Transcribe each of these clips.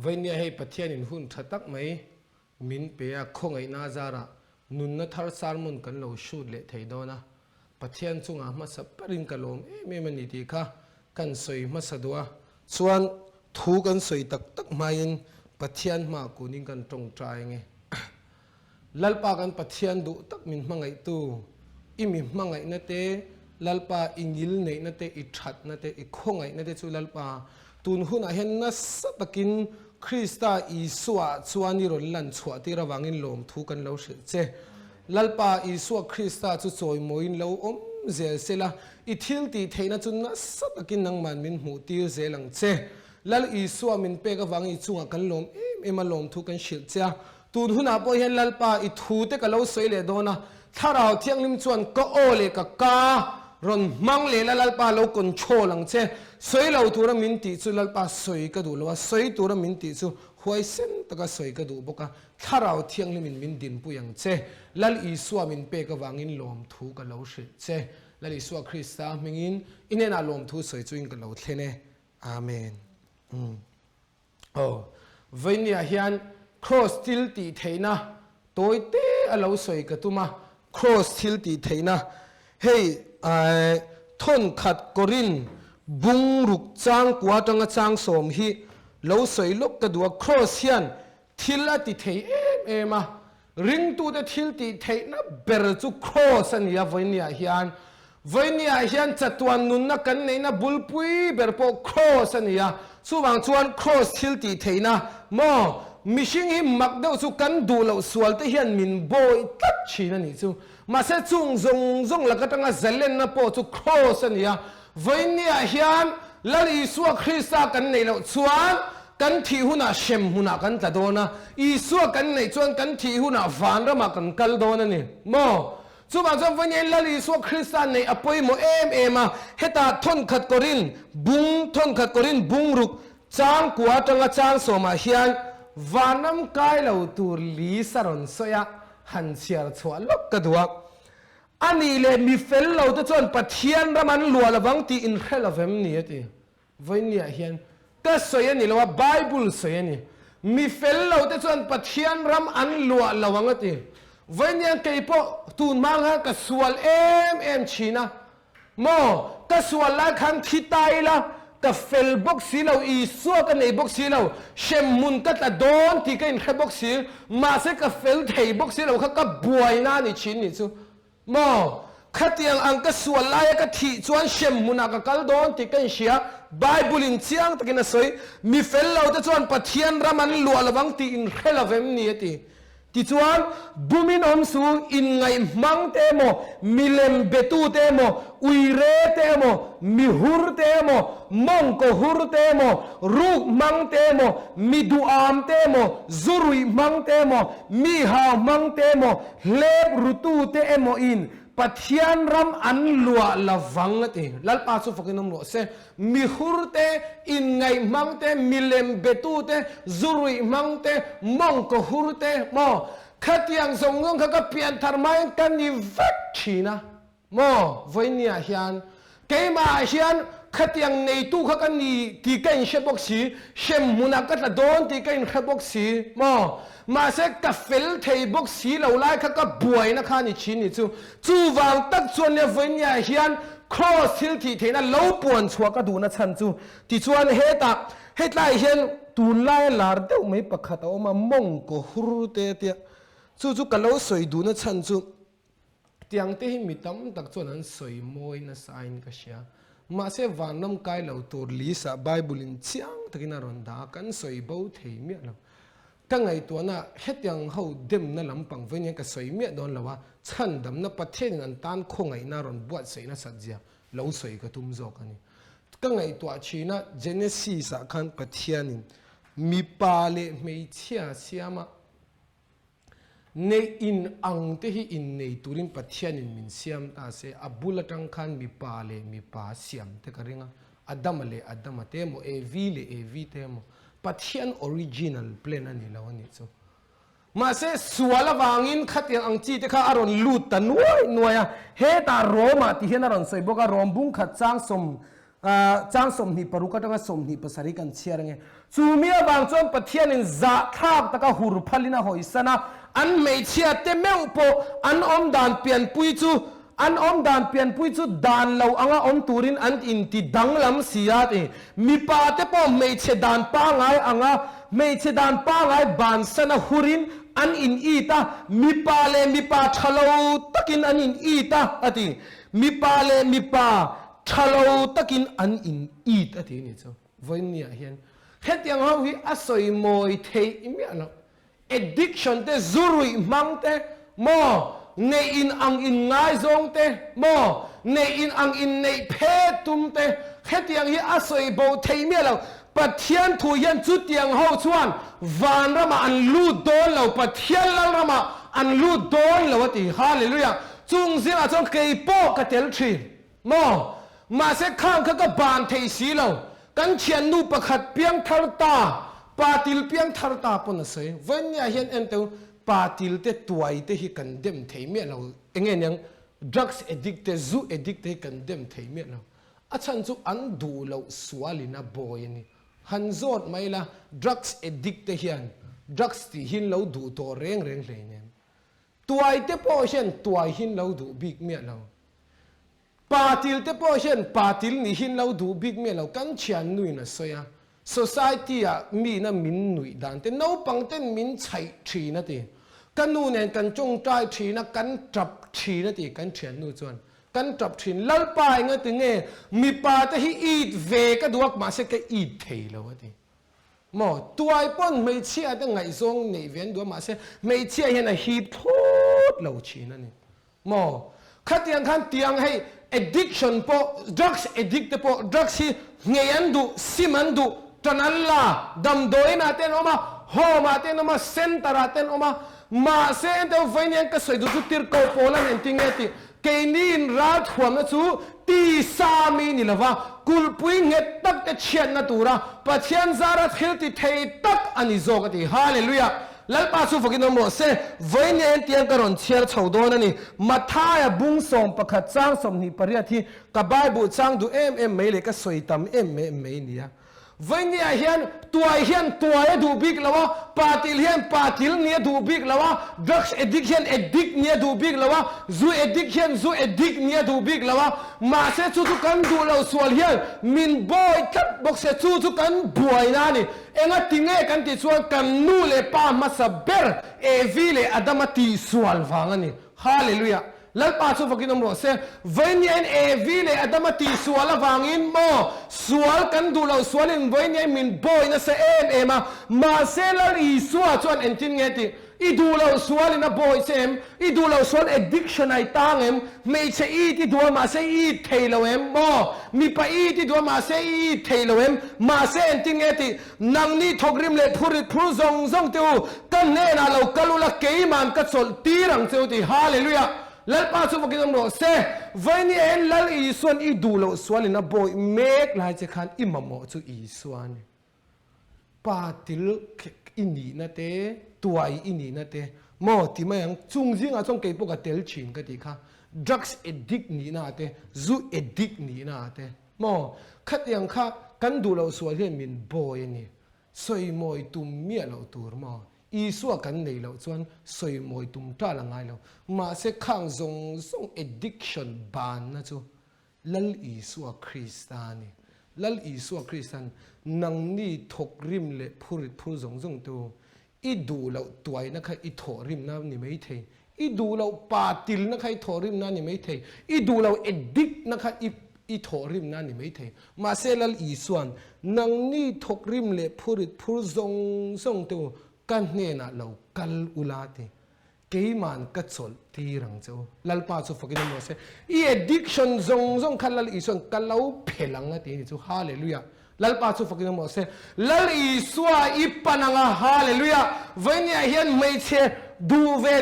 Vainia hei Pathianin hun tha tak mai min pe a, khawngaihna a zarah nunna thar sermon kan lo shoot leh thei dawn a, Pathian chungah hmasa berin ka lawm em em a ni tih kha kan sawi hmasa duh a, chuan thu kan sawi tak tak hmain Pathian hmaah kunin kan tawngtai ange. Lalpa kan Pathian duh tak min hmangaihtu, i mi hmangaihna te, Lalpa i ngil neihna te, i thatna te, i khawngaihna te chu Lalpa tun hunah hian nasa takin Krista Isua chuan i rawn lan chhuah tir avangin lawmthu kan lo hrilh che. Lalpa Isua Krista chu chawimawiin lo awm zel sela, i thil tih theihna chu nasa takin nangman min hmuh tir zel ang che. Lal Isua min pek avangin i chungah kan lawm em em a, lawmthu kan hrilh che a. Tun hunah pawh hian Lalpa i thu te ka lo sawi leh dawn a, Thlarau Thianghlim chuan ka aw leh ka ka rawn hmang leh la Lalpa lo control ang che. Sawi lo tura min tih chu Lalpa sawi ka duh lo a, sawi tura min tih chu huaisen taka sawi ka duh bawk a, Thlarau Thianghlimin min dinpui ang che. Lal Isua min pek avangin lawmthu ka lo hrilh che. Lal Isua Krista hmingin i hnenah lawmthu sawi chuin ka lo thlen e. Amen. Aw, vawinia hian Kraws thil tih theihna tawi te a lo sawi ka tum a, Kraws thil tih theihna hei thawnkhat Korin bung ruk changkua atanga changsawm hi lo sawi lawk ka duh a, Kraws hian thil a ti thei em em a, Ringtute thil tih theihna ber chu Kraws a ni a, vawinia hian. Vawinia hian chatuan nunna kan neihna bulpui ber pawh Kraws a ni a, chuvang chuan Kraws thil tih theihna maw? Mihring hi mak deuh chu kan duh loh sual te hian min bawi tlat thin a nih chu. Mahse chung zawng zawng lak atanga zalenna pawh chu Kraws a ni a, vawinia hian Lal Isua Krista kan neih loh chuan Kan thih hunah hrem hmunah kan tla dawn a, Isua kan neih chuan kan thih hunah vanramah kan kal dawn a ni maw? Chuvang chuan vawiin Lal Isua Krista neih a pawimawh em em a, hetah thawnkhat kawrin bung, thawnkhat kawrin bung ruk chang kua atanga chang sawmah hian vanram kai lo tur lisa rawn sawi a, han chhiar chhuah lawk ka duh a. A nih leh mi fel lo te chuan Pathian ram an luah lovang tih inhre lovem ni a ti. Vawinia hian ka sawi a ni lo a, Bible sawi a ni. Mi fel lo te chuan Pathian ram an luah lo ang a ti. Vawinia kei pawh tun hma khan ka sual em em thin a. Maw, ka sual lai khan thi ta ila, ka fel bawk si lo, Isua ka nei bawk si lo, hremhmun ka tla dawn tih ka inhre bawk si, mahse ka fel thei bawk si lo kha ka buaina a ni thin nih chu. Maw? Khatiang ang ka sual laia ka thih chuan hrem hmunah ka kal dawn tih ka inhria. Bible-in chiang takin a sawi, Mi fel lote chuan Pathian ram an luah lovang tih inhre lovem ni a ti. Tichuan, bumin awm su, inngaih hmang te emaw, milem betu te emaw, uire te emaw, mihur te emaw, mawngkaw hur te emaw, ruk hmang te emaw, mi duham te emaw, zu ruih hmang te emaw, mi hau hmang te emaw, Hlep rutute emaw in Pathian ram an luah la vang a ti. Lalpa chu fakin awm rawh se. Mihur te, inngaih hmang te, milem betu te, zuruih hmang te, mawngkaw hur te maw? Khatiang zawng zawng kha ka pian thar hmain ka ni vek thin a maw? Vawinia hian keimahah hian khatiang neitu kha ka ni tih ka inhre bawk si, hrem hmunah ka tla dawn tih ka inhre bawk si maw? Mahse ka fel thei bawk si lo lai kha ka buaina kha a ni thin ni chu. Chuvang tak chuan nia vawinia hian Kraws thil thih theihna lo puan chhuah ka duhna chhan chu. Tichuan hetah hetlaiah hian tunlaia lar deuh mai pakhat a awm a, mawngkaw hur te a tia. Chu chu ka lo sawi duhna chhan chu. Tiang te hi mi tam tak chuan an sawi mawi nasa aiin ka hria. Mahse vanram kai lo tur list ah Bible in chiang takin a rawn dah a, kan sawi bo thei miah lo. Ka ngaihtuahna hetiang ho demna lampang vawiin hian ka sawi miah dawn lo a, chhandamna Pathianin an tan khawngaihna a rawn buatsaih nasat zia lo sawi ka tum zawk a ni. Ka ngaihtuah thin a, Genesis ah khan Pathianin mipa leh hmeichhia siama Neih in ang te hi innei turin Pathianin min siam ta se, a bul atang khan mipa leh mipa siam te ka ring a, Adama leh Adama te emaw, Evi leh Evi te emaw, Pathian original plan a ni lo a nih chu. Mahse, sual avangin khatiang ang chi te kha a rawn lut ta nuai nuai a, hetah Rome-ah ti hian a rawn sawi bawk a, Rome bungkhat chang sawm. Chang 26 atanga 27 kan chhiar ange. Chu mi avang chuan Pathianin zahthlak taka hur phalin a hawisan a, an hmeichhia te meuh pawh an awm dan pianpui chu an awm dan pianpui chu dan lo anga awm turin an inti danglam si a ti. Mipa te pawh hmeichhe dan pangai anga hmeichhe dan pangai bansan a hurin an in it a, mipa leh mipa tha lo takin an in it a a ti. Mipa leh mipa tha lo takin an in it a ti a ni chu. Vawiinniah hian hetiang ho hi a sawi mawi theih miah loh. Addiction te, zu ruih hmang te, maw, neih in ang in ngaizawng te, maw, neih in ang in neih phet tum te, hetiang hi a sawi bo theih miah loh. Pathian thu hian chutiang ho chuan vanramah an lut dawn lo, Pathian Lalramah an lut dawn lo a ti. Hallelujah! Chung zingah chuan kei pawh ka tel thin. Maw? Mahse khang kha ka ban thei si lo. Kan thiannu pakhat piangthar ta, pa til piangthar ta pawn a sawi. Vawiinniah hian en teu, pa til te tuai te hi kan dem thei miah lo. Enge niang drugs addict te, zu addict te hi kan dem thei miah lo. A chhan chu an duh loh sualin a bawi a ni. Han zawt mai la, drugs addict te hian drugs tih hi an lo duh tawh reng reng hleinem. Tuai te pawh hian tuai hi an lo duh bik miah lo. Pa til te pawh hian pa til nih hi an lo duh bik miah lo. Kan thian nuin a sawi a, society ah miin a min nuih dan te, naupang ten min chhaih thin a ti. Ka nu nen kan tawngtai thin a, kan tap thin a ti kan thian nu chuan. Kan tap thin, Lalpa engati nge mipa te hi it ve ka duh a, mahse ka it thei lo a ti. Maw? Tuai pawn hmeichhia te ngaihzawng neih ve an duh a, mahse hmeichhia hian a hip thlawt lo thin a ni. Maw? Khatiang khan tiang hei addiction pawh, drugs addict te pawh drugs hi nghei an duh, sim an duh, tan an la, damdawiin ah te an awm a, home ah te an awm a, center ah te an awm a, mahse enteu vawiin ka sawi duh chu tirhkoh pawl an entir nge tih Keini in ral thuamna chu tisa mi ni lova, kulhpui nghet tak te chhiatna tura Pathian zara thil ti thei tak a ni zawk a ti. Hallelujah! Lalpa chu vakin awm rawh se. Vawiin hian tiang ka rawn chhiar chho dawn a ni. Mathaia bung 11 chang 28 hi ka Bible chang duh em em mai leh ka sawi tam em em mai nia. Vawinia hian tuai hian tuai a duh bik lo a, pa til hian pa til ni a duh bik lo a, drugs addict hian addict ni a duh bik lo a, zu addict hian zu addict ni a duh bik lo a, mahse chu chu kan duh lo sual hian min bawi tlat bawk sia, chu chu kan buaina a ni. Enga tinge kan tih chuan kan nu leh pa hmasa ber Evi leh Adama tihsual vang a ni. Hallelujah! Lalpa chu vakin awm rawh se. Vawiiniain Evi leh Adama tihsual avangin maw sual kan duh loh sualin vawiiniain min bawi nasa em em a. Mahse Lal Isua chuan engtin nge tih? I duh loh sualin a bawi che em? I duh loh sual addiction a i tang em? Hmeichhe i ti duh a mahse i it thei lo em? Maw mipa i ti duh a mahse i it thei lo em? Mahse engtin nge tih? Nangni thawkrim leh phurit phur zawng zawng te u, ka hnenah lo kal ula keiman ka chawlh tir ang che u ti. Hallelujah! Lalpa chu vakin awm rawh se. Vawiin hian Lal Isuan i duh loh sualin a bawi mek lai che khan i mamawh chu Isua a ni. Pa til i nihna te, tuai i nihna te, maw ti mai ang, chung zingah chuan kei pawh ka tel thin ka tih kha, drugs addict nihna ah te, zu addict nihna ah te, Maw? Khatiang kha kan duh loh sual hian min bawi a ni. Sawimawi tum miah loh tur maw? Isua kan nei loh chuan sawimawi tum tal a ngai lo. Mahse khang zawng zawng addiction banna chu Lal Isua Krista a ni. Lal Isua Krista'n nangni thawkrim leh phurit phur zawng zawng te u, I duh loh tuaina kha i thawhrimna ni mai thei, i duh loh pa tilna kha i thawhrimna ni mai thei, i duh loh addict-na kha i i thawhrimna ni mai thei. Mahse Lal Isua'n, Nangni thawkrim leh phurit phur zawng zawng te u, ka hnenah lo kal ula ti. Keima'n ka chawlh tir ang che u. Lalpa chu fakin awm rawh se. I addiction zawng zawng kha Lal Isua'n ka lo phelh ang a ti a ni chu. Hallelujah. Lalpa chu fakin awm rawh se. Lal Isua i pan ang a. Hallelujah. Vawinia hian hmeichhe duh ve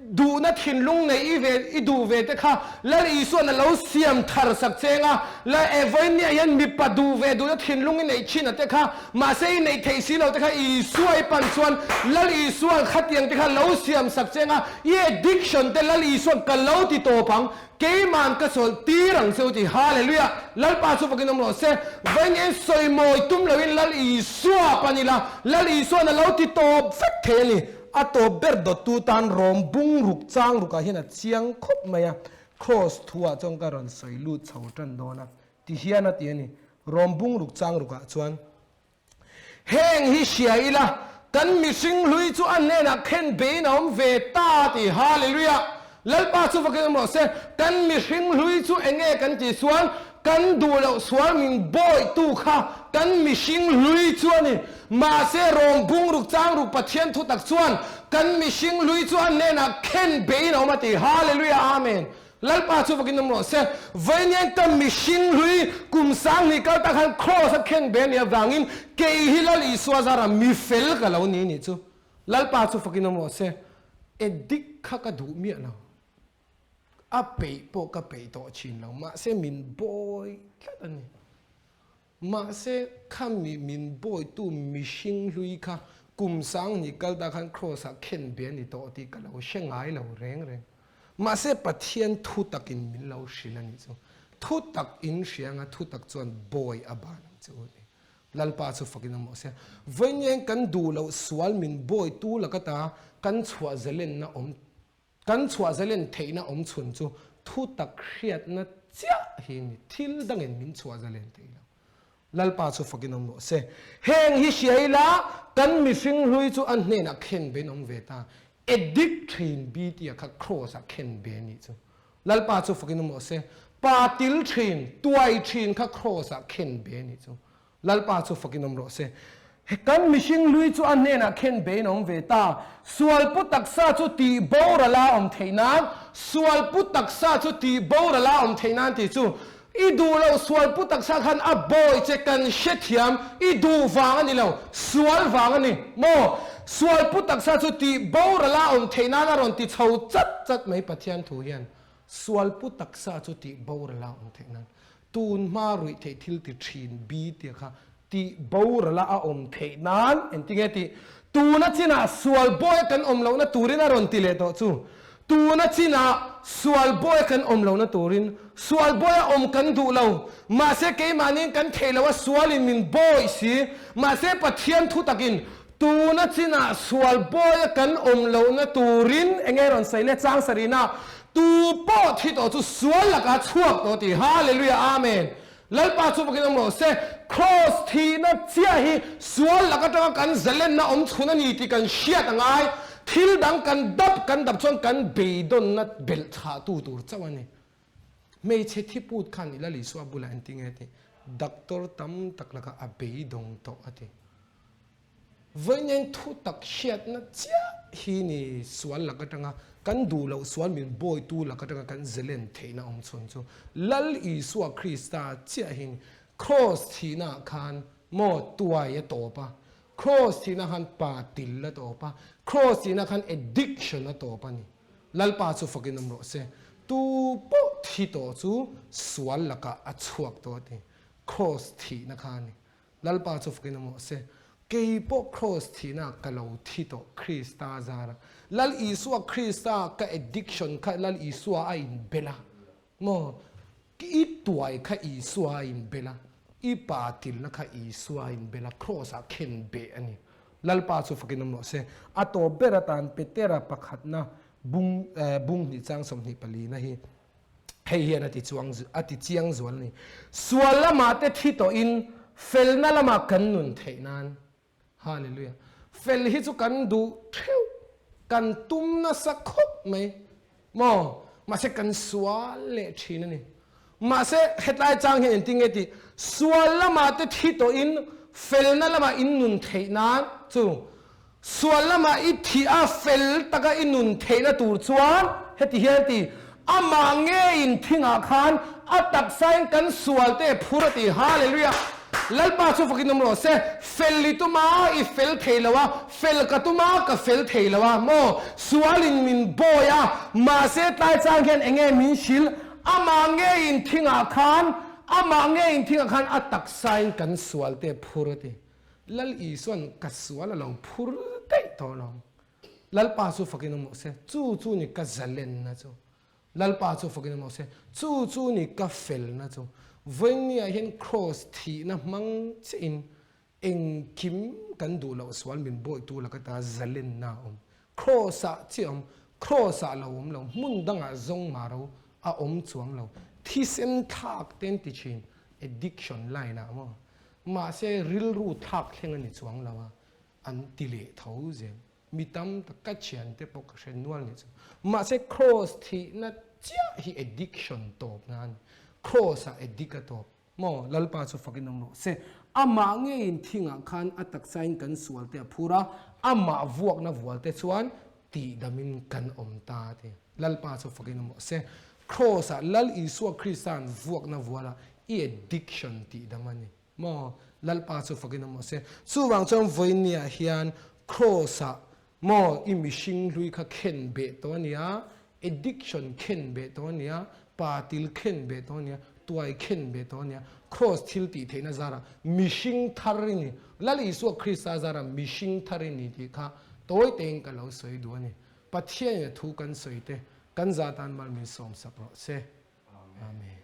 Duhna thinlung nei i ve i duh ve te kha Lal Isua'n a lo siam thar sak cheng a, la e vawiinniah hian mipa duh ve duhna thinlung i neih thin a te kha mahse i neih theih si lo te kha Isua i pan chuan Lal Isua'n khatiang te kha lo siam sak cheng a, i addiction te Lal Isua'n ka lo ti tawp ang, keima'n ka chawlh tir ang che u ti. Hallelujah! Lalpa chu vakin awm rawh se. Vawiin sawimawi tum loin Lal Isua pan ila, Lal Isua'n a lo ti tawp vek thei a ni. A tawp ber dawttu tan rawm bung ruk chang rukah hian a chiang khawp mai a, Kraws thuah chuan ka rawn sawi lut chho tan dawn a, ti hian a ti a ni. Rawm bung ruk chang rukah chuan, Heng hi hria ila, kan mihring hlui chu a hnenah khen beiin a awm ve ta ti. Hallelujah! Lalpa chu vakin awm rawh se, kan mihring hlui chu eng nge kan tih chuan kan duh loh sual min bawihtu kha kan mihring hlui chu a ni. Mahse rawng bung ruk chang ruk Pathian thutak chuan kan mihring hlui chu a hnenah khen beiin a awm a ti. Hallelujah Amen. Lalpa chu vakin awm rawh se. Vawiin ka mihring hlui kum 2000 kal tak khan Kraws a khen be a nih avangin kei hi Lal Isua zara mi fel ka lo ni nih chu. Lalpa chu fakin awm rawh se, addict kha ka duh miah lo, a peih pawh ka peih tawh thin lo, mahse min bawi tlat a ni. Mahse khami min bawitu mihring hlui kha kum 2000 kal ta khan Kraws ah khen be a ni tawh tih ka lo hre ngai lo reng reng. Mahse Pathian thu takin min lo hrilh a nih chu. Thu tak in hria anga thu tak chuan bawi a ban ang che u a ni. Lalpa chu fakin a mawh sia. Vawiin kan duh loh sual min bawitu laka ta kan chhuah zalenna awm kan chhuah zalen theihna awm chhun chu thu tak hriatna chiah hi a ni. Thil dangin min chhuah zalen thei lo. Lalpa chu fakin a mawh se. Heng hi hria ila kan mihring hlui chu a hnenah khen bein awm ve ta. Addict thin bi tia kha kraws ah khen be a nih chu. Lalpa chu fakin awm rawh se. Pa til thin, tuai thin kha kraws ah khen be a nih chu. Lalpa chu fakin awm rawh se. Kan mihring hlui chu a hnenah khen bein a awm ve ta. Sual pu taksa chu tih boral a awm theih nan, sual pu taksa chu tih boral a awm theih nan tih chu i duh loh sual pu taksa khan a bawi che kan hrethiam i duh vang a ni lo, sual vang a ni maw? Sual pu taksa chu tih boral a awm theih nan a rawn ti chho chat chat mai Pathian thu hian sual pu taksa chu tih boral a awm theih nan tun hma ruih theih thil ti thin bi tia kha tih boral a awm theih nan engtinge tih tuna chinah sual bawi kan awm lohna turin a rawn ti leh tawh chu tuna chinah sual bawi kan awm lohna turin sual bawi a awm kan duh lo mahse keimahniin kan theih loh a sualin min bawi si mahse Pathian thu takin tuna chinah sual bawi a kan awm lohna turin enge rawn sawi le chang sarihna tu pawh thi tawh chu sual lakah chhuak tawh tih Hallelujah Amen Lalpa chu vakin awm rawh se, Kraws thihna chiah hi sual lak atanga kan zalenna awm chhun a ni tih kan hriat a ngai. Thil dang kan dap kan dap chuan kan beidawnna belh chhahtu tur chauh a ni. Hmeichhe thiput khan i Lal Isua bulah engti nge tih doctor tam tak lakah a beidawng tawh a ti. Vawiin thu tak hriatna chiah hi ni sual lak atanga kan duh loh sual min bawitu lak atanga kan zelen theihna awm chhun chu Lal Isua Krista chiah hi ni. Kraws thihnaah khan maw tuai a tawp a, kraws thihna khan pa til a tawp a, kraws thihna khan addiction a tawp a ni. Lalpa chu fakin awm rawh se. Tu pawh thi tawh chu sual lakah a chhuak tawh a ti. Kraws thihna kha a ni. Lalpa chu fakin a mawh se. Kei pawh Kraws thihna ka lo thi tawh Krista zara. Lal Isua Krista ka addiction kha Lal Isua a inbel a maw? I tuai kha Isua a inbel a, i pa tilna kha Isua a inbel a, Kraws ah khen beh a ni. Lalpa chu fakin a mawh se. A tawp ber atan Petera pakhatna bung bung hnih chang 24 na hi. Hei hian a ti chuang a ti chiang zual a ni. Sual lamah te thi tawhin felna lamah kan nun theih nan. Hallelujah. Fel hi chu kan duh theuh, kan tum nasa khawp mai maw? Mahse kan sual leh thin a ni. Mahse hetlai chang hian engtin nge tih? Sual lamah te thi tawhin felna lamah in nun theih nan chu Sual lamah i thih a fel taka i nun theihna tur chuan heti hian ti, Amah ngeiin thingah khan a taksain kan sual te phur a ti. Hallelujah! Lalpa chu fakin awm rawh se. Fel i tum a, i fel thei lo a, fel ka tum a, ka fel thei lo a maw? Sualin min bawi a, mahse tlai chang hian eng nge min hrilh? Amah ngeiin thingah khan, amah ngeiin thingah khan a taksain kan sual te phur a ti. Lal Isuan ka sual a lo phur daih tawh lo. Lalpa chu fakin awm rawh se, chu chu ni ka zalenna chu. Lalpa chu fakin awm rawh se, chu chu ni ka felna chu. Vawiinniah hian Kraws thihna hmang chiahin engkim kan duh loh sual min bawitu laka ta zalenna a awm. Kraws-ah chiah a awm, Kraws-ah lo awm lo, hmun dangah zawng maro a awm chuang lo. Thisen thlak te an ti thin, addiction line-ah maw? Mahse rilru thlak thleng a ni chuang lo a, an ti leh tho zel. Mi tam tak ka thian te pawh ka hre nual nih chu. Mahse Kraws thihna chiah hi addiction tawp na a ni. Kraws ah addict a tawp. Maw Lalpa chu fakin awm rawh se. Amah ngeiin thingah khan a taksain kan sual te a phur a, amah vuakna vual te chuan tihdamin kan awm ta a ti. Lalpa chu fakin awm rawh se. Kraws ah Lal Isua Krista'n vuakna vual a i addiction tihdam a ni. Maw Lalpa chu fakin awm rawh se. Chuvang chuan vawinia hian Kraws ah maw i mihring hlui kha khen beh tawh a nia, addiction khen beh tawh a nia, pa til khen beh tawh a nia, tuai khen beh tawh a nia, Kraws thil tih theihna zarah mihring thar i ni, Lal Isua Krista zarah mihring thar i ni tih kha tawi tein ka lo sawi duh a ni. Pathianin a thu kan sawi te kan zah tan mal min sawmsak rawh se. Amen.